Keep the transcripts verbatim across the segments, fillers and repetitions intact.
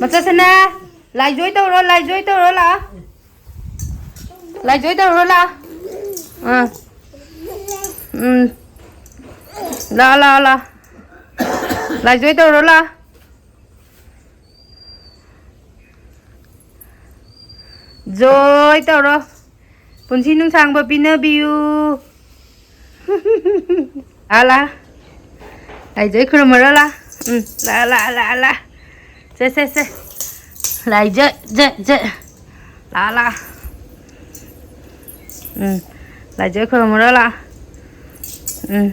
ꯃꯆꯥ ꯁꯅꯥ, ꯂꯥꯏꯖꯣꯏ ꯇꯧꯔꯣ, ꯂꯥꯏꯖꯣꯏ ꯇꯧꯔꯣ, ꯂꯥꯛꯑꯣ꯫ ꯂꯥꯏꯖꯣꯏ ꯇꯧꯔꯣ, ꯂꯥꯛꯑꯣ꯫ ꯑꯥ꯫ ꯎꯝ꯫ ꯂꯥꯛꯑꯣ, ꯂꯥꯛꯑꯣ, ꯂꯥꯛꯑꯣ꯫ ꯂꯥꯏꯖꯣꯏ ꯇꯧꯔꯣ, ꯂꯥꯛꯑꯣ꯫ ꯖꯣꯏ ꯇꯧꯔꯣ꯫ ꯄꯨꯟꯁꯤ ꯅꯨꯡꯁꯥꯡꯕ ꯄꯤꯅꯕꯤꯌꯨ꯫ ꯑꯂꯥ꯫ ꯂꯥꯏꯖꯣꯏ ꯈꯨꯔꯨꯝꯃꯔꯣ ꯂꯥ꯫ ꯎꯝ꯫ ꯂꯥ, ꯂꯥ, ꯂꯥ, ꯂꯥ꯫ ꯁꯦ, ꯁꯦ, ꯁꯦ꯫ ꯂꯥꯏꯖꯣꯏ, ꯖꯣꯏ, ꯖꯣꯏ꯫ ꯂꯥ, ꯂꯥ꯫ ꯎꯝ꯫ ꯂꯥꯏꯖꯣꯏ ꯈꯨꯔꯨꯝꯃꯔꯣ ꯂꯥ꯫ ꯎꯝ꯫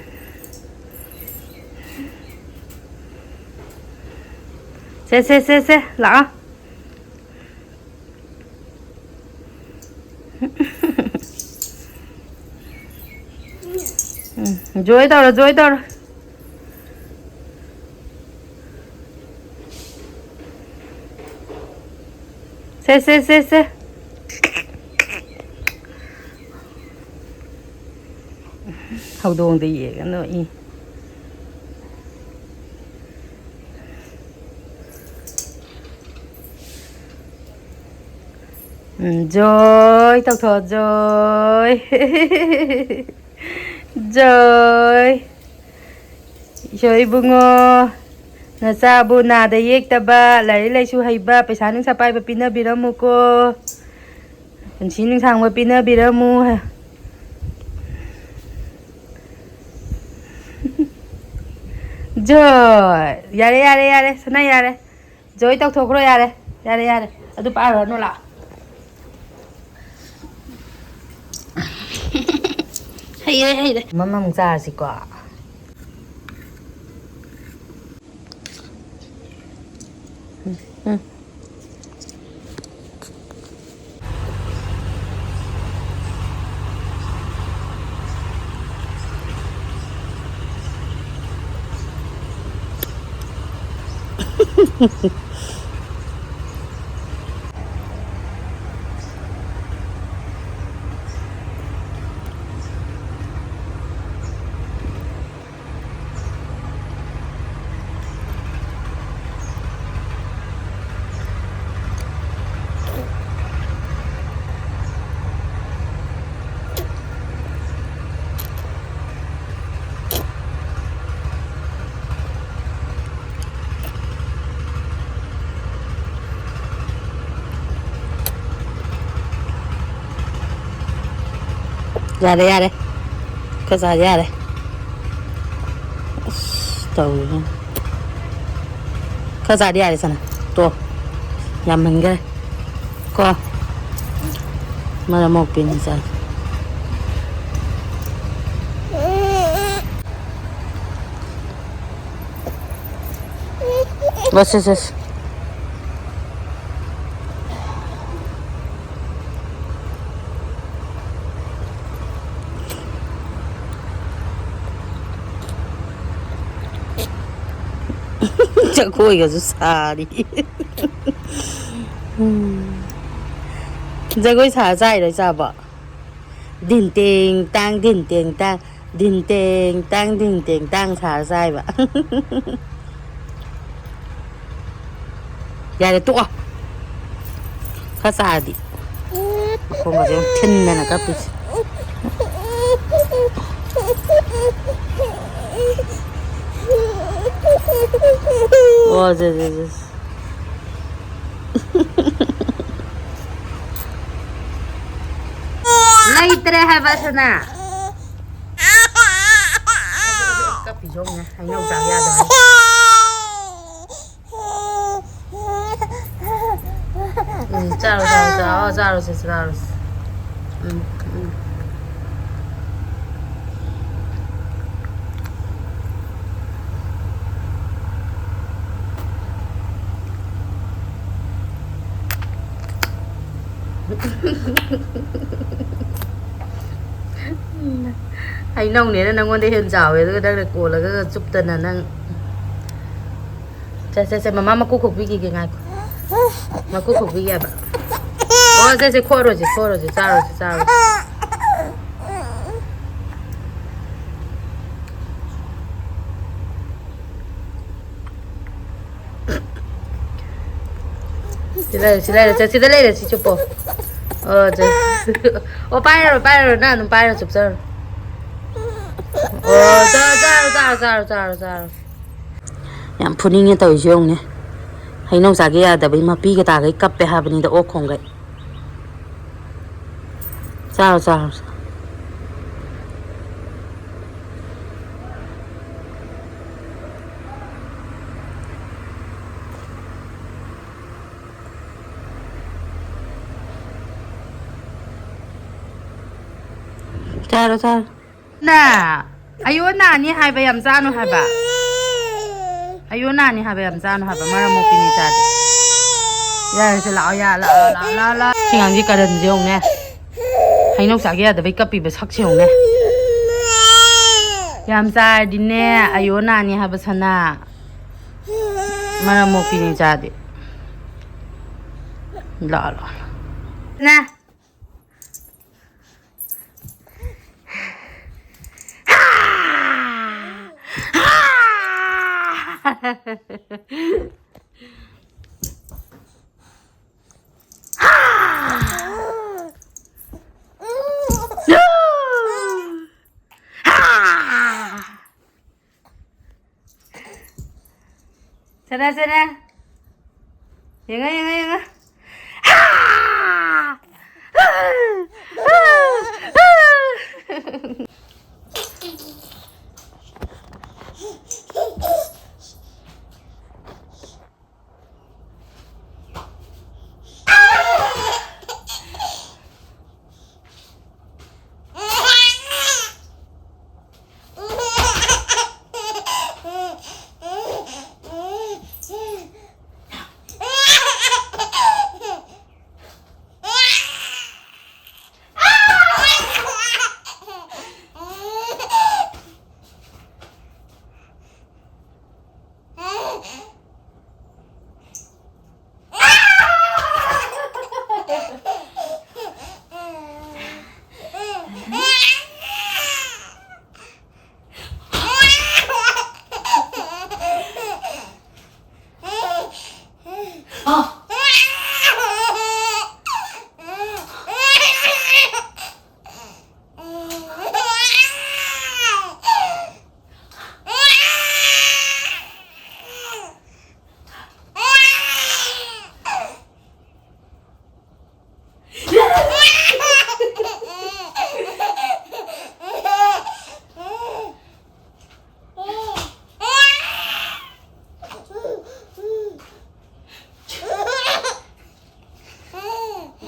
ꯁꯦ, ꯁꯦ, ꯁꯦ, ꯁꯦ꯫ ꯂꯥꯛꯑꯣ꯫ ꯎꯝ, ꯖꯣꯏ ꯇꯧꯔꯣ, ꯖꯣꯏ ꯇꯧꯔꯣ꯫ ꯁꯦ, ꯁꯦ, ꯁꯦ, ꯁꯦ꯫ ꯍꯧꯗꯣꯡꯗ ꯌꯦꯡꯉ ꯅꯣꯛꯏ꯫ ꯎꯝ, ꯖꯣꯏ ꯇꯧꯊꯣꯛꯑꯣ, ꯖꯣꯏ꯫ ꯖꯣꯏ꯫ ꯏꯁꯣꯔ ꯏꯕꯨꯡꯉꯣ, ꯅꯆꯥꯕꯨ ꯅꯥꯗ ꯌꯦꯛꯇꯕ, ꯂꯥꯏꯔꯤꯛ ꯂꯥꯏꯁꯨ ꯍꯩꯕ, ꯄꯩꯁꯥ ꯅꯨꯡꯁꯥ ꯄꯥꯏꯕ ꯄꯤꯅꯕꯤꯔꯝꯃꯨꯀꯣ꯫ ꯄꯨꯟꯁꯤ ꯅꯨꯡꯁꯥꯡꯕ ꯄꯤꯅꯕꯤꯔꯝꯃꯨ꯫ ꯖꯣꯏ꯫ ꯌꯥꯔꯦ, ꯌꯥꯔꯦ, ꯌꯥꯔꯦ꯫ ꯁꯅꯥ ꯌꯥꯔꯦ꯫ ꯖꯣꯏ ꯇꯧꯊꯣꯛꯈ꯭ꯔꯣ, ꯌꯥꯔꯦ꯫ ꯌꯥꯔꯦ, ꯌꯥꯔꯦ꯫ ꯑꯗꯨ ꯄꯥꯔꯨꯔꯅꯨ, ꯂꯥꯛꯑꯣ꯫ ꯍꯩꯔꯦ, ꯍꯩꯔꯦ꯫ ꯃꯃꯝ ꯆꯥꯔꯁꯤꯀꯣ꯫ ꯎꯝ꯫ ꯌꯥꯔꯦ, ꯌꯥꯔꯦ꯫ ꯈꯔ ꯆꯥꯔꯗꯤ ꯌꯥꯔꯦ꯫ ꯑꯁ, ꯇꯧꯔꯤꯁꯦ꯫ ꯈꯔ ꯆꯥꯔꯗꯤ ꯌꯥꯔꯦ, ꯁꯅꯥ꯫ ꯇꯣ꯫ ꯌꯥꯝꯃꯟꯈ꯭ꯔꯦ꯫ ꯀꯣ꯫ ꯃꯔꯝ ꯃꯣꯛꯄꯤꯅꯤ ꯆꯥ꯫ ꯕꯁ, ꯕꯁ, ꯕꯁ꯫ ꯖꯒꯣꯏꯒꯁꯨ ꯁꯥꯔꯤ꯫ ꯎꯝ꯫ ꯖꯒꯣꯏ ꯁꯥ ꯆꯥꯏꯔꯣ ꯏꯆꯥꯕꯣ? ꯗꯤꯟ ꯇꯦꯡ ꯇꯥꯡ, ꯗꯤꯟ ꯇꯦꯡ ꯇꯥꯡ, ꯗꯤꯟ ꯇꯦꯡ ꯇꯥꯡ, ꯗꯤꯟ ꯇꯦꯡ ꯇꯥꯡ ꯁꯥꯔ ꯆꯥꯏꯕ꯫ ꯌꯥꯔꯦ, ꯇꯣꯛꯑꯣ꯫ ꯈꯔ ꯆꯥꯔꯗꯤ꯫ ꯃꯈꯣꯡꯒꯁꯦ ꯌꯥꯝ ꯊꯤꯟꯗꯅ ꯀꯞꯄꯤꯁꯦ꯫ ꯑꯣ, ꯖꯦ, ꯖꯦ, ꯖꯦ꯫ ꯂꯩꯇ꯭ꯔꯦ ꯍꯥꯏꯕ ꯁꯅꯥ꯫ ꯀꯞꯄꯤꯁꯦ ꯌꯦꯡꯉꯨꯅꯦ, ꯍꯩꯅꯧ ꯆꯥꯕ ꯌꯥꯗꯕ꯫ ꯎꯝ, ꯆꯥꯔꯣ, ꯆꯥꯔꯣ, ꯆꯥꯔꯣ꯫ ꯑꯣ, ꯆꯥꯔꯣꯁꯦ, ꯆꯥꯔꯣꯁꯦ꯫ ꯎꯝ, ꯎꯝ꯫ ꯍꯩꯅꯧꯅꯦꯅ ꯅꯪꯉꯣꯟꯗ ꯍꯦꯟꯅ ꯆꯥꯎꯋꯦ, ꯑꯗꯨꯒ ꯅꯪꯅ ꯀꯣꯜꯂꯒ ꯆꯨꯞꯇꯅ ꯅꯪ꯫ ꯁꯦ, ꯁꯦ, ꯁꯦ, ꯃꯃꯥ ꯃꯀꯨ ꯈꯣꯛꯄꯤꯈꯤꯒꯦ, ꯉꯥꯏꯈꯣ꯫ ꯃꯀꯨ ꯈꯣꯛꯄꯤꯒꯦꯕ꯫ ꯑꯣ, ꯁꯦ, ꯁꯦ, ꯈꯣꯛꯑꯔꯣꯏꯁꯦ, ꯈꯣꯛꯑꯔꯣꯏꯁꯦ, ꯆꯥꯔꯣꯏꯁꯦ, ꯆꯥꯔꯣꯏꯁꯦ꯫ ꯁꯤ ꯂꯩꯔꯦ, ꯁꯤ ꯂꯩꯔꯦ, ꯁꯦ, ꯁꯤꯗ ꯂꯩꯔꯦ, ꯁꯤ ꯆꯨꯞꯄꯣ꯫ ꯑꯣ, ꯁꯦ꯫ ꯑꯣ, ꯄꯥꯏꯔꯔꯣꯏ, ꯄꯥꯏꯔꯔꯣꯏ, ꯅꯪ ꯑꯗꯨꯝ ꯄꯥꯏꯔ ꯆꯨꯞꯆꯔꯣ꯫ ꯑꯣ, ꯆꯥꯔꯣ, ꯆꯥꯔꯣ, ꯆꯥꯔꯣ꯫ ꯌꯥꯝ ꯐꯨꯅꯤꯡꯉꯦ ꯇꯧꯔꯤꯁꯦ ꯌꯦꯡꯉꯨꯅꯦ꯫ ꯍꯩꯅꯧ ꯆꯥꯒꯦ ꯌꯥꯗꯕꯩ ꯃꯄꯤꯒ ꯇꯥꯈꯩ ꯀꯞꯄꯦ ꯍꯥꯏꯕꯅꯤꯗ, ꯑꯣꯛ ꯈꯣꯡꯒꯩ꯫ ꯆꯥꯔꯣ, ꯆꯥꯔꯣ, ꯆꯥꯔꯣ꯫ ꯆꯥꯔꯣ, ꯆꯥꯔꯣ꯫ ꯅꯥ, ꯑꯌꯣ ꯅꯥꯅꯤ ꯍꯥꯏꯕ ꯌꯥꯝ ꯆꯥꯅꯨ ꯍꯥꯏꯕ꯫ ꯑꯌꯣ ꯅꯥꯅꯤ ꯍꯥꯏꯕ ꯌꯥꯝ ꯆꯥꯅꯨ ꯍꯥꯏꯕ, ꯃꯔꯝ ꯃꯣꯛꯄꯤꯅꯤ ꯆꯥꯗꯦ꯫ ꯌꯥꯔꯦꯁꯦ, ꯂꯥꯛꯑꯣ, ꯌꯥ, ꯂꯥꯛꯑꯣ, ꯂꯥꯛꯑꯣ, ꯂꯥꯛꯑꯣ꯫ ꯁꯤ ꯑꯉꯥꯡꯁꯤ ꯀꯔꯟꯁꯦ ꯌꯦꯡꯉꯨꯅꯦ꯫ ꯍꯩꯅꯧ ꯆꯥꯒꯦ ꯌꯥꯗꯕꯩ ꯀꯞꯄꯤꯕ ꯁꯛꯁꯦ ꯌꯦꯡꯉꯨꯅꯦ꯫ ꯌꯥꯝ ꯆꯥꯔꯗꯤꯅꯦ, ꯑꯌꯣ ꯅꯥꯅꯤ ꯍꯥꯏꯕ ꯁꯅꯥ꯫ ꯃꯔꯝ ꯃꯣꯛꯄꯤꯅꯤ ꯆꯥꯗꯦ꯫ ꯂꯥꯛꯑꯣ, ꯂꯥꯛꯑꯣ, ꯂꯥꯛꯑꯣ꯫ ꯅꯥ꯫ ꯁꯅꯥ, ꯁꯅꯥ꯫ ꯌꯦꯡꯉꯣ, ꯌꯦꯡꯉꯣ, ꯌꯦꯡꯉꯣ꯫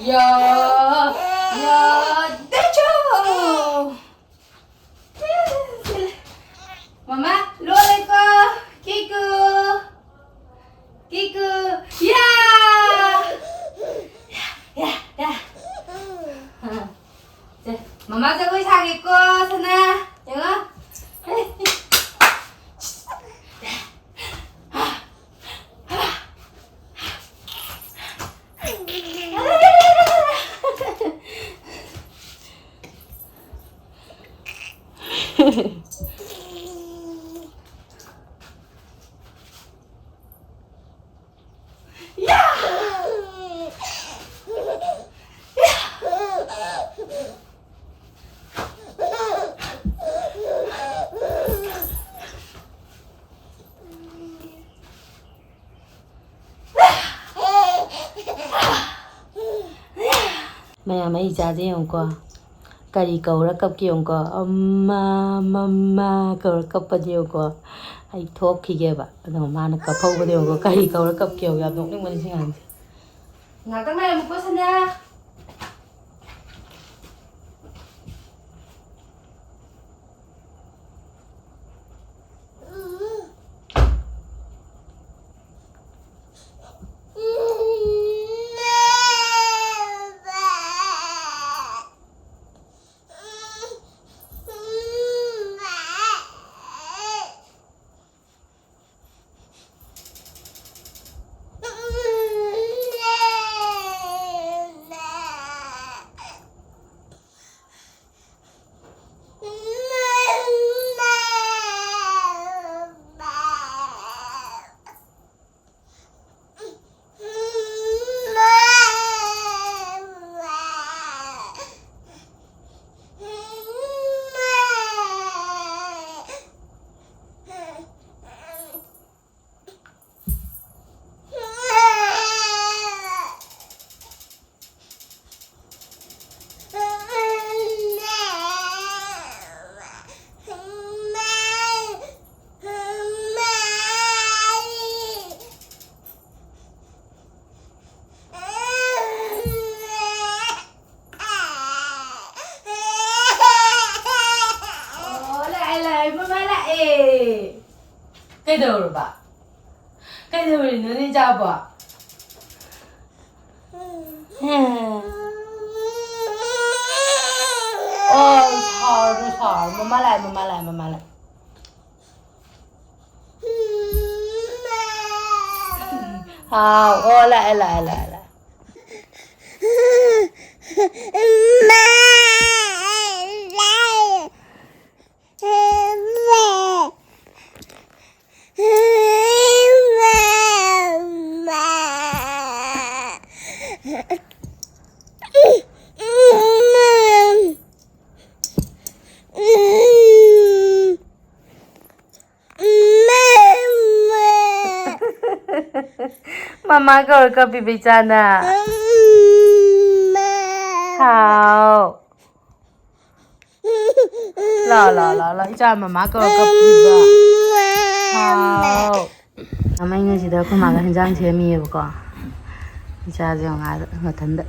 야, 야, 내줘. ꯀꯤꯀꯨ꯫ ꯌꯥ! ꯌꯥ, ꯌꯥ, ꯌꯥ꯫ ꯑꯥ꯫ ꯁꯦ, ꯃꯃꯥ ꯖꯒꯣꯏ ꯁꯥꯒꯦꯀꯣ, ꯁꯅꯥ꯫ ꯌꯦꯡꯉꯣ꯫ ꯃꯌꯥꯝ, ꯑꯩ ꯏꯆꯥꯁꯦ ꯌꯦꯡꯉꯨꯀꯣ, ꯀꯔꯤ ꯀꯧꯔ ꯀꯞꯀꯦ ꯌꯦꯡꯉꯨꯀꯣ꯫ "ꯑꯝꯃꯥ, ꯃꯝꯃꯥ" ꯀꯧꯔ ꯀꯞꯄꯗꯤ ꯌꯦꯡꯉꯨꯀꯣ꯫ ꯑꯩ ꯊꯣꯛꯈꯤꯒꯦꯕ, ꯑꯗꯨꯒ ꯃꯥꯅ ꯀꯞꯍꯧꯕꯗꯤ ꯌꯦꯡꯉꯨꯀꯣ, ꯀꯔꯤ ꯀꯧꯔ ꯀꯞꯀꯦ ꯌꯦꯡꯉꯨ꯫ ꯌꯥꯝ ꯅꯣꯛꯅꯤꯡꯕꯅꯤ ꯁꯤ ꯑꯉꯥꯡꯁꯦ꯫ ꯉꯥꯛꯇꯪ ꯉꯥꯏꯔꯝꯃꯨꯀꯣ, ꯁꯅꯥ꯫ ꯑꯣ, ꯂꯥꯛꯑꯦ, ꯂꯥꯛꯑꯦ, ꯃꯃꯥ ꯂꯥꯛꯑꯦ꯫ ꯀꯩꯗꯧꯔꯕ? ꯀꯩꯗꯧꯔꯤꯅꯣꯅꯦ ꯏꯆꯥꯕꯣ? ꯑꯣ, ꯁꯥꯎꯔꯅꯨ, ꯁꯥꯎꯔꯅꯨ꯫ ꯃꯃꯥ ꯂꯥꯛꯑꯦ, ꯃꯃꯥ ꯂꯥꯛꯑꯦ, ꯃꯃꯥ ꯂꯥꯛꯑꯦ꯫ ꯍꯥꯎ꯫ ꯑꯣ, ꯂꯥꯛꯑꯦ, ꯂꯥꯛꯑꯦ, ꯂꯥꯛꯑꯦ, ꯂꯥꯛꯑꯦ꯫ ꯃꯃꯥ ꯀꯧꯔ ꯀꯞꯄꯤꯕ ꯏꯆꯥꯅ꯫ ꯍꯥꯎ꯫ ꯂꯥ, ꯂꯥ, ꯂꯥ, ꯂꯥ꯫ ꯏꯆꯥ ꯃꯃꯥ ꯀꯧꯔ ꯀꯞꯄꯤꯕ꯫ ꯍꯥꯎ꯫ ꯑꯃ ꯑꯩꯅ ꯁꯤꯗ ꯑꯩꯈꯣꯏ ꯃꯥꯒ ꯍꯦꯟꯖꯥꯡ ꯁꯦꯝꯃꯤꯑꯕꯀꯣ꯫ ꯏꯆꯥꯁꯦ ꯉꯥꯏꯍꯥꯛ ꯃꯊꯟꯗ꯫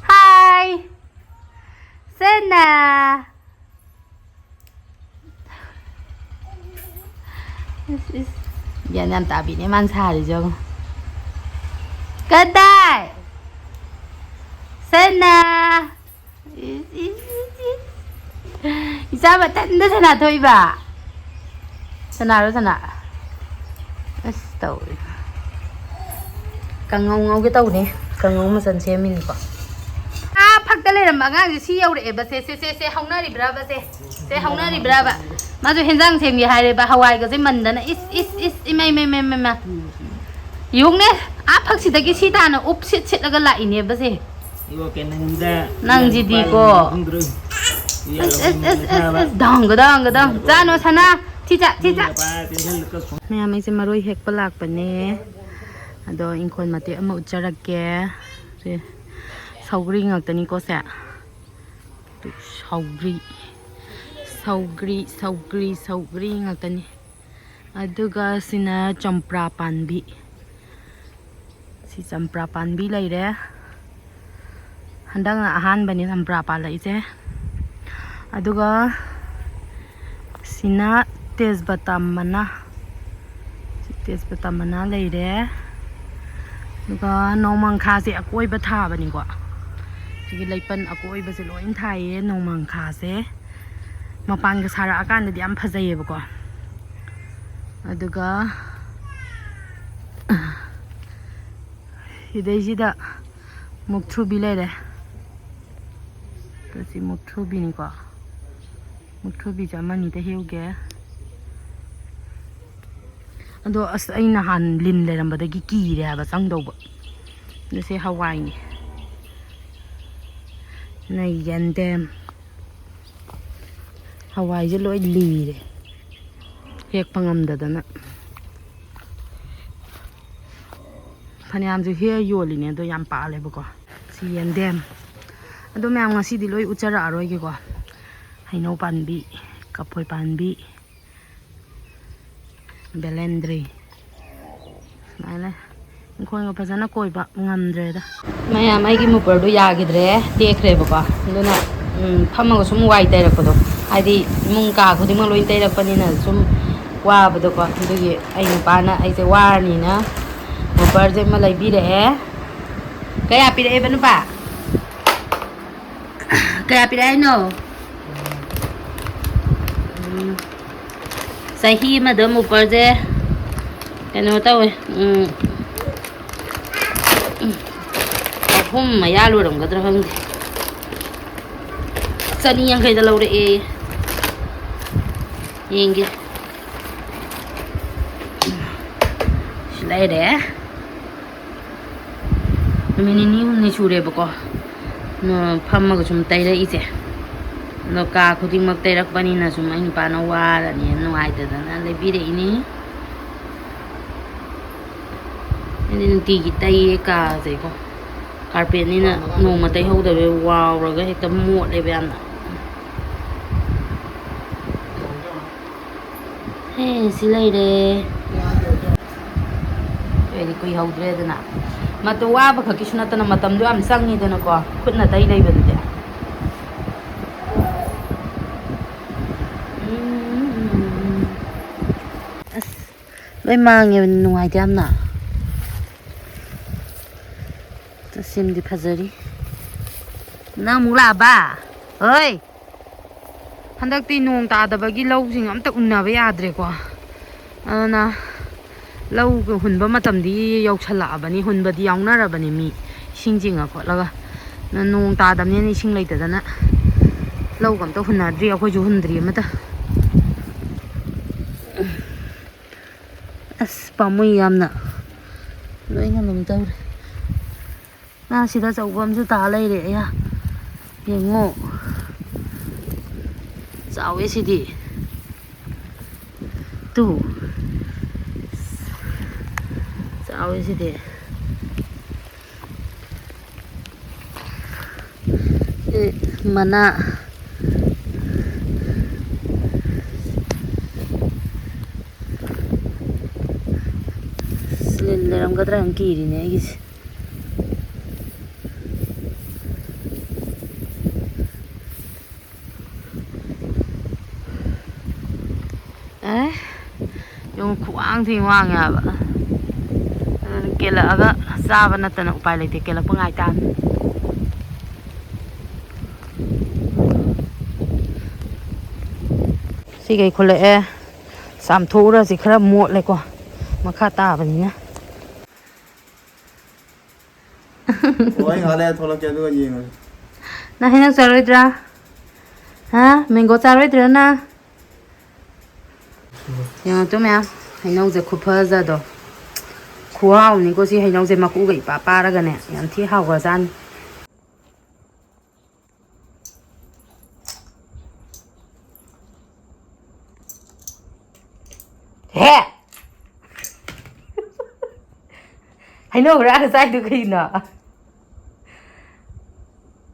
ꯍꯥꯏ꯫ ꯁꯦꯅꯥ꯫ ꯏꯁ, ꯏꯁ꯫ ꯒ꯭ꯌꯥꯟ ꯌꯥꯝ ꯇꯥꯕꯤꯅꯦ ꯃꯥꯅ ꯁꯥꯔꯤꯁꯦ ꯌꯦꯡꯉꯣ꯫ ꯀꯗꯥꯏ? ꯁꯅꯥ꯫ ꯏꯁ, ꯏꯁ, ꯏꯁ, ꯏꯁ꯫ ꯏꯆꯥ ꯃꯊꯟꯗ ꯁꯅꯥ ꯊꯣꯛꯏꯕ꯫ ꯁꯅꯥꯔꯣ, ꯁꯅꯥ꯫ ꯑꯁ, ꯇꯧꯔꯦ꯫ ꯀꯥꯡꯉꯧ ꯉꯧꯒꯦ ꯇꯧꯕꯅꯦ꯫ ꯀꯥꯡꯉꯧ ꯃꯆꯜ ꯁꯦꯝꯃꯤꯅꯤꯀꯣ꯫ ꯑꯥ, ꯐꯛꯇ ꯂꯩꯔꯝꯕ ꯑꯉꯥꯡꯁꯦ ꯁꯤ ꯌꯧꯔꯛꯑꯦꯕ꯫ ꯁꯦ, ꯁꯦ, ꯁꯦ, ꯁꯦ, ꯍꯧꯅꯔꯤꯕ꯭ꯔꯕ ꯁꯦ? ꯁꯦ, ꯍꯧꯅꯔꯤꯕ꯭ꯔꯕ? ꯃꯥꯁꯨ ꯍꯦꯟꯖꯥꯡ ꯁꯦꯝꯒꯦ ꯍꯥꯏꯔꯦꯕ, ꯍꯋꯥꯏꯒꯁꯦ ꯃꯟꯗꯅ꯫ ꯏꯁ, ꯏꯁ, ꯏꯁ, ꯏꯃꯥ, ꯏꯃꯥ, ꯏꯃꯥ, ꯏꯃꯥ, ꯏꯃꯥ꯫ ꯌꯦꯡꯉꯨꯅꯦ, ꯑꯥ ꯐꯛꯁꯤꯗꯒꯤ ꯁꯤ ꯇꯥꯅ ꯎꯞ ꯁꯤꯠ ꯁꯤꯠꯂꯒ ꯂꯥꯛꯏꯅꯦꯕ ꯁꯦ꯫ ꯏꯕꯣ, ꯀꯩꯅꯣ ꯈꯪꯗꯦ꯫ ꯅꯪꯁꯤꯗꯤꯀꯣ꯫ ꯈꯪꯗ꯭ꯔꯣꯏ꯫ ꯑꯁ, ꯑꯁ, ꯑꯁ, ꯑꯁ, ꯑꯁ, ꯗꯥꯡꯒ, ꯗꯥꯡꯒ, ꯗꯥꯡ꯫ ꯆꯥꯅꯣ, ꯁꯅꯥ꯫ ꯊꯤ ꯆꯥ, ꯊꯤ ꯆꯥ꯫ ꯃꯤꯅ ꯄꯥꯏꯔ ꯇꯦꯟꯁꯜꯂꯒ ꯁꯨꯝ ꯃꯌꯥꯝ, ꯑꯩꯁꯦ ꯃꯔꯣꯏ ꯍꯦꯛꯄ ꯂꯥꯛꯄꯅꯦ꯫ ꯑꯗꯣ ꯏꯪꯈꯣꯜ ꯃꯇꯦꯛ ꯑꯃ ꯎꯠꯆꯔꯛꯀꯦ꯫ ꯁꯦ, ꯁꯧꯒ꯭ꯔꯤ ꯉꯥꯛꯇꯅꯤꯀꯣ ꯁꯦ꯫ ꯁꯧꯒ꯭ꯔꯤ, ꯁꯧꯒ꯭ꯔꯤ, ꯁꯧꯒ꯭ꯔꯤ, ꯁꯧꯒ꯭ꯔꯤ ꯉꯥꯛꯇꯅꯤ꯫ ꯑꯗꯨꯒ ꯁꯤꯅ ꯆꯝꯄ꯭ꯔꯥ ꯄꯥꯝꯕꯤ꯫ ꯁꯤ ꯆꯝꯄ꯭ꯔꯥ ꯄꯥꯝꯕꯤ ꯂꯩꯔꯦ꯫ ꯍꯟꯗꯛꯅ ꯑꯍꯥꯟꯕꯅꯤ ꯆꯝꯄ꯭ꯔꯥ ꯄꯥꯜꯂꯛꯏꯁꯦ꯫ ꯑꯗꯨꯒ ꯁꯤꯅ ꯇꯦꯖꯄꯇꯥ ꯃꯅꯥ, ꯇꯦꯖꯄꯇꯥ ꯃꯅꯥ ꯂꯩꯔꯦ꯫ ꯑꯗꯨꯒ ꯅꯣꯡꯃꯪꯈꯥꯁꯦ ꯑꯀꯣꯏꯕ ꯊꯥꯕꯅꯤꯀꯣ꯫ ꯁꯤꯒꯤ ꯂꯩꯄꯟ ꯑꯀꯣꯏꯕꯁꯦ ꯂꯣꯏ ꯊꯥꯏꯌꯦ ꯅꯣꯡꯃꯪꯈꯥꯁꯦ꯫ ꯃꯄꯥꯟꯒ ꯁꯥꯔꯛꯑꯀꯥꯟꯗꯗꯤ ꯌꯥꯝ ꯐꯖꯩꯌꯦꯕꯀꯣ꯫ ꯑꯗꯨꯒ ꯁꯤꯗꯩꯁꯤꯗ ꯃꯨꯛꯊ꯭ꯔꯨꯕꯤ ꯂꯩꯔꯦ꯫ ꯁꯤ ꯃꯨꯛꯊ꯭ꯔꯨꯕꯤꯅꯤꯀꯣ꯫ ꯃꯨꯛꯊ꯭ꯔꯨꯕꯤꯁꯦ ꯑꯃꯅꯤꯗ ꯍꯦꯛꯎꯒꯦ꯫ ꯑꯗꯣ ꯑꯁ, ꯑꯩ ꯅꯍꯥꯟ ꯂꯤꯟ ꯂꯩꯔꯝꯕꯗꯒꯤ ꯀꯤꯔꯦ ꯍꯥꯏꯕ ꯆꯪꯗꯧꯕ꯫ ꯑꯗꯣ ꯁꯤ ꯍꯋꯥꯏꯅꯤ꯫ ꯅ ꯌꯦꯟꯗꯦꯝ꯫ ꯍꯋꯥꯏꯁꯦ ꯂꯣꯏ ꯂꯤꯔꯦ꯫ ꯍꯦꯛꯄ ꯉꯝꯗꯗꯅ꯫ ꯐꯅꯌꯥꯝꯁꯨ ꯍꯦꯛꯑ ꯌꯣꯜꯂꯤꯅꯦ, ꯑꯗꯣ ꯌꯥꯝ ꯄꯥꯜꯂꯦꯕꯀꯣ꯫ ꯁꯤ ꯌꯦꯟꯗꯦꯝ꯫ ꯑꯗꯣ ꯃꯌꯥꯝ ꯉꯁꯤꯗꯤ ꯂꯣꯏ ꯎꯠꯆꯔꯛꯑꯔꯣꯏꯒꯦꯀꯣ꯫ ꯍꯩꯅꯧ ꯄꯥꯟꯕꯤ, ꯀꯐꯣꯏ ꯄꯥꯟꯕꯤ, ꯕꯦꯂꯦꯟꯗ꯭ꯔꯤ꯫ ꯁꯨꯃꯥꯏꯅ ꯏꯪꯈꯣꯜꯒ ꯐꯖꯅ ꯀꯣꯏꯕ ꯉꯝꯗ꯭ꯔꯦꯗ꯫ ꯃꯌꯥꯝ, ꯑꯩꯒꯤ ꯃꯨꯄꯔꯗꯨ ꯌꯥꯈꯤꯗ꯭ꯔꯦ, ꯇꯦꯛꯈ꯭ꯔꯦꯕꯀꯣ꯫ ꯑꯗꯨꯅ, ꯎꯝ, ꯐꯝꯃꯒ ꯁꯨꯝ ꯋꯥꯏ ꯇꯩꯔꯛꯄꯗꯣ, ꯍꯥꯏꯗꯤ ꯏꯃꯨꯡ ꯀꯥ ꯈꯨꯗꯤꯡꯃꯛ ꯂꯣꯏ ꯇꯩꯔꯛꯄꯅꯤꯅ ꯁꯨꯝ ꯋꯥꯕꯗꯣꯀꯣ꯫ ꯑꯗꯨꯒꯤ ꯑꯩ ꯅꯨꯄꯥꯅ ꯑꯩꯁꯦ ꯋꯥꯔꯅꯤꯅ ꯃꯨꯄꯔꯁꯦ ꯑꯃ ꯂꯩꯕꯤꯔꯛꯑꯦ꯫ ꯀꯌꯥ ꯄꯤꯔꯛꯑꯦꯕ ꯅꯨꯄꯥ? ꯀꯌꯥ ꯄꯤꯔꯛꯑꯦ ꯍꯥꯏꯅꯣ? ꯎꯝ꯫ ꯆꯍꯤ ꯑꯃꯗ ꯃꯨꯄꯔꯁꯦ ꯀꯩꯅꯣ ꯇꯧꯋꯦ, ꯎꯝ, ꯎꯝ, ꯑꯍꯨꯝ ꯃꯌꯥ ꯂꯣꯏꯔꯝꯒꯗ꯭ꯔꯥ ꯈꯪꯗꯦ꯫ ꯆꯅꯤ ꯌꯥꯡꯈꯩꯗ ꯂꯧꯔꯛꯑꯦ꯫ ꯌꯦꯡꯒꯦ꯫ ꯁꯤ ꯂꯩꯔꯦ꯫ ꯅꯨꯃꯤꯠ ꯅꯤꯅꯤ ꯍꯨꯝꯅꯤ ꯁꯨꯔꯦꯕꯀꯣ, ꯅ-, ꯐꯝꯃꯒ ꯁꯨꯝ ꯇꯩꯔꯛꯏꯁꯦ꯫ ꯑꯗꯣ ꯀꯥ ꯈꯨꯗꯤꯡꯃꯛ ꯇꯩꯔꯛꯄꯅꯤꯅ ꯁꯨꯝ ꯑꯩ ꯅꯨꯄꯥꯅ ꯋꯥꯔꯅꯤ, ꯅꯨꯡꯉꯥꯏꯇꯗꯅ ꯂꯩꯕꯤꯔꯛꯏꯅꯤ꯫ ꯑꯩꯗꯤ ꯅꯨꯡꯇꯤꯒꯤ ꯇꯩꯌꯦ ꯀꯥꯁꯦꯀꯣ꯫ ꯀꯥꯔꯄꯦꯠꯅꯤꯅ ꯅꯣꯡꯃ ꯇꯩꯍꯧꯗꯕ ꯋꯥꯎꯔꯒ ꯍꯦꯛꯇ ꯃꯣꯠꯂꯦꯕ ꯌꯥꯝꯅ꯫ ꯍꯦ, ꯁꯤ ꯂꯩꯔꯦ꯫ ꯑꯩꯗꯤ ꯀꯨꯏꯍꯧꯗ꯭ꯔꯦꯗꯅ꯫ ꯃꯇꯨ ꯋꯥꯕ ꯈꯛꯀꯤꯁꯨ ꯅꯠꯇꯅ ꯃꯇꯝꯗꯣ ꯌꯥꯝ ꯆꯪꯉꯤꯗꯅꯀꯣ, ꯈꯨꯠꯅ ꯇꯩ ꯂꯩꯕꯗꯨꯗꯤ꯫ ꯎꯝ꯫ ꯂꯣꯏ ꯃꯥꯡꯉꯦ, ꯅꯨꯡꯉꯥꯏꯇꯦ ꯌꯥꯝꯅ꯫ ꯁꯤꯃꯗꯤ ꯐꯖꯔꯤ꯫ ꯅꯪ ꯑꯃꯨꯛ ꯂꯥꯛꯑꯕ? ꯍꯣꯏ꯫ ꯍꯟꯗꯛꯇꯤ ꯅꯣꯡ ꯇꯥꯗꯕꯒꯤ ꯂꯧꯁꯤꯡ ꯑꯝꯇ ꯎꯅꯕ ꯌꯥꯗ꯭ꯔꯦꯀꯣ꯫ ꯑꯗꯨꯅ ꯂꯧ ꯍꯨꯟꯕ ꯃꯇꯝꯗꯤ ꯌꯧꯁꯜꯂꯛꯑꯕꯅꯤ, ꯍꯨꯟꯕꯗꯤ ꯌꯥꯎꯅꯔꯕꯅꯤ ꯃꯤ, ꯏꯁꯤꯡ ꯆꯤꯡꯉ ꯈꯣꯠꯂꯒ꯫ ꯑꯗꯨꯅ ꯅꯣꯡ ꯇꯥꯗꯕꯅꯤꯅ ꯏꯁꯤꯡ ꯂꯩꯇꯗꯅ ꯂꯧꯒ ꯑꯝꯇ ꯍꯨꯟꯅꯗ꯭ꯔꯤ, ꯑꯩꯈꯣꯏꯁꯨ ꯍꯨꯟꯗ꯭ꯔꯤ ꯑꯃꯠꯇ꯫ ꯑꯁ, ꯄꯥꯝꯃꯨꯏ ꯌꯥꯝꯅ꯫ ꯂꯣꯏꯅ ꯑꯗꯨꯝ ꯇꯧꯔꯦ꯫ ꯉꯥ ꯁꯤꯗ ꯑꯆꯧꯕ ꯑꯃꯁꯨ ꯇꯥ ꯂꯩꯔꯦ꯫ ꯑꯌꯥ, ꯌꯦꯡꯉꯣ꯫ ꯆꯥꯎꯋꯦ ꯁꯤꯗꯤ꯫ ꯇꯨ꯫ ꯆꯥꯎꯋꯦ ꯁꯤꯗꯤ꯫ ꯁꯤ ꯃꯅꯥ꯫ ꯂꯤꯟ ꯂꯩꯔꯝꯒꯗ꯭ꯔꯥ ꯍꯥꯏꯅ ꯀꯤꯔꯤꯅꯦ ꯑꯩꯒꯤꯁꯦ꯫ ꯑꯦ, ꯌꯦꯡꯉꯨ, ꯈꯨꯋꯥꯡ ꯊꯤ ꯋꯥꯡꯉꯦ ꯍꯥꯏꯕ꯫ ꯑꯗꯨꯅ ꯀꯦꯜꯂꯛꯑꯒ ꯆꯥꯕ ꯅꯠꯇꯅ ꯎꯄꯥꯏ ꯂꯩꯇꯦ, ꯀꯦꯜꯂꯛꯄ ꯉꯥꯏ ꯇꯥꯕꯅꯤ꯫ ꯁꯤꯈꯩ ꯈꯨꯜꯂꯛꯑꯦ, ꯆꯥꯝꯊꯣꯛꯎꯔꯁꯤ, ꯈꯔ ꯃꯣꯠꯂꯦꯀꯣ, ꯃꯈꯥ ꯇꯥꯕꯅꯤꯅ꯫ ꯑꯣ, ꯑꯩ ꯉꯥꯏꯍꯥꯛ ꯂꯩꯔ ꯊꯣꯛꯂꯛꯀꯦ, ꯑꯗꯨꯒ ꯌꯦꯡꯉꯁꯤ꯫ ꯅꯪ ꯍꯩꯅꯧ ꯆꯥꯔꯣꯏꯗ꯭ꯔꯥ? ꯍꯥ? ꯃꯦꯡꯒꯣ ꯆꯥꯔꯣꯏꯗ꯭ꯔꯥ ꯅꯪ? ꯌꯦꯡꯉꯣ ꯇꯨ ꯃꯌꯥꯝ, ꯍꯩꯅꯧꯁꯦ ꯈꯨꯐꯖꯗꯣ꯫ ꯈꯨꯍꯥꯎꯅꯤꯀꯣ ꯁꯤ ꯍꯩꯅꯧꯁꯦ, ꯃꯀꯨꯒ ꯏꯄꯥ ꯄꯥꯔꯒꯅꯦ, ꯌꯥꯝ ꯊꯤ ꯍꯥꯎꯒ꯭ꯔꯖꯥꯠꯅꯤ꯫ ꯍꯦ! ꯍꯩꯅꯧ ꯍꯨꯔꯥꯟꯂ ꯆꯥꯏꯗꯨ ꯀꯩꯒꯤꯅꯣ?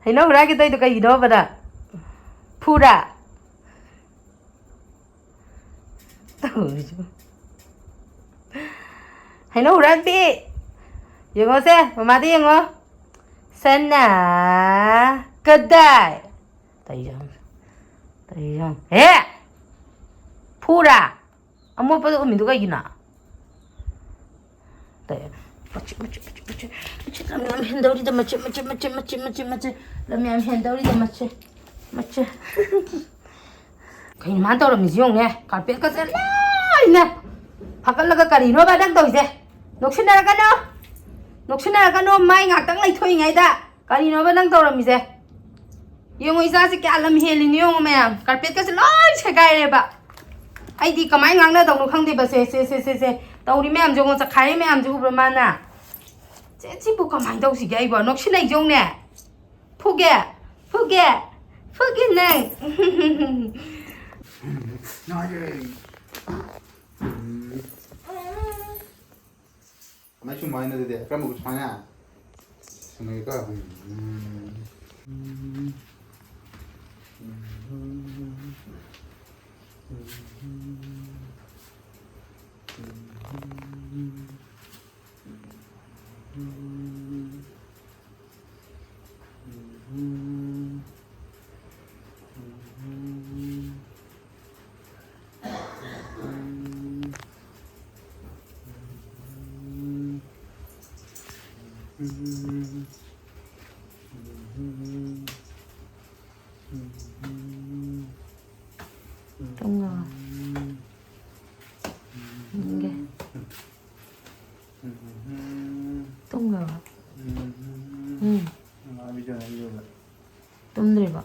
ꯍꯩꯅꯧ ꯍꯨꯔꯥꯟꯒꯦ ꯇꯧꯔꯤꯗꯣ ꯀꯩꯒꯤꯅꯣꯕ ꯅꯪ? ꯐꯨꯔꯥ? ꯇꯧꯔꯤꯁꯤꯕꯨ꯫ ꯍꯩꯅꯧ ꯍꯨꯔꯥꯟꯕꯤ! ꯌꯦꯡꯉꯣꯁꯦ, ꯃꯃꯥꯗ ꯌꯦꯡꯉꯣ꯫ ꯁꯅꯥ! ꯀꯗꯥꯏ? ꯇꯧꯔꯤꯁꯦ ꯌꯦꯡꯉꯣ꯫ ꯇꯧꯔꯤꯁꯦ ꯌꯦꯡꯉꯣ꯫ ꯍꯦ! ꯐꯨꯔꯥ? ꯑꯃꯣꯠꯄꯗ ꯎꯝꯃꯤꯗꯨ ꯀꯩꯒꯤꯅꯣ? ꯃꯆꯦꯠ, ꯃꯆꯦꯠ, ꯃꯆꯦꯠ, ꯃꯆꯦꯠ, ꯃꯆꯦꯠ, ꯂꯝ ꯌꯥꯝ ꯍꯦꯟꯗꯧꯔꯤꯗ, ꯃꯆꯦꯠ, ꯃꯆꯦꯠ, ꯃꯆꯦꯠ, ꯃꯆꯦꯠ, ꯃꯆꯦꯠ, ꯂꯝ ꯌꯥꯝ ꯍꯦꯟꯗꯧꯔꯤꯗ, ꯃꯆꯦꯠ, ꯃꯆꯦꯠ꯫ ꯀꯩꯅꯣ ꯃꯥꯅ ꯇꯧꯔꯝꯃꯤꯁꯤ ꯌꯦꯡꯉꯨꯅꯦ, ꯀꯥꯔꯄꯦꯠꯀꯁꯦ ꯂꯣꯏꯅ ꯐꯒꯠꯂꯒ꯫ ꯀꯔꯤꯅꯣꯕ ꯅꯪ ꯇꯧꯔꯤꯁꯦ? ꯅꯣꯛꯁꯤꯟꯅꯔꯛꯀꯅꯣ, ꯅꯣꯛꯁꯤꯟꯅꯔꯛꯀꯅꯣ, ꯃꯥꯏ ꯉꯥꯛꯇꯪ ꯂꯩꯊꯣꯛꯏꯉꯩꯗ꯫ ꯀꯔꯤꯅꯣꯕ ꯅꯪ ꯇꯧꯔꯝꯃꯤꯁꯦ? ꯌꯦꯡꯉꯣ, ꯏꯆꯥꯁꯦ ꯀꯌꯥ ꯂꯝ ꯍꯦꯜꯂꯤꯅꯣ ꯌꯦꯡꯉꯣ ꯃꯌꯥꯝ꯫ ꯀꯥꯔꯄꯦꯠꯀꯁꯦ ꯂꯣꯏ ꯁꯦꯒꯥꯏꯔꯦꯕ꯫ ꯑꯩꯗꯤ ꯀꯃꯥꯏꯅ ꯉꯥꯡꯅꯗꯧꯅꯣ ꯈꯪꯗꯦꯕ꯫ ꯁꯦ, ꯁꯦ, ꯁꯦ, ꯁꯦ, ꯁꯦ꯫ ꯇꯧꯔꯤ ꯃꯌꯥꯝꯁꯦ ꯌꯦꯡꯉꯣ, ꯆꯈꯥꯏꯔꯤ ꯃꯌꯥꯝꯁꯦ ꯎꯕ꯭ꯔꯥ ꯃꯥꯅ? ꯁꯦ, ꯁꯤꯕꯨ ꯀꯃꯥꯏꯅ ꯇꯧꯁꯤꯒꯦ ꯑꯩꯕꯣ? ꯅꯣꯛꯁꯤꯟꯅꯩꯁꯦ ꯌꯦꯡꯉꯨꯅꯦ꯫ ꯐꯨꯒꯦ, ꯐꯨꯒꯦ, ꯐꯨꯒꯦ ꯅꯪ꯫ ꯅꯨꯡꯉꯥꯏꯖꯔꯦ꯫ ꯎꯝ꯫ ꯀꯃꯥꯏ ꯁꯨꯝꯕ ꯍꯥꯏꯅꯣ ꯑꯗꯨꯗꯤ? ꯀꯔꯝꯕ ꯁꯨꯃꯥꯏꯅ? ꯁꯨꯝꯃꯒꯦꯀꯣ꯫ ꯇꯨꯝꯈ꯭ꯔꯕ? ꯌꯦꯡꯒꯦ꯫ ꯇꯨꯝꯈ꯭ꯔꯕ? ꯎꯝ꯫ ꯇꯨꯝꯗ꯭ꯔꯤꯕꯣ?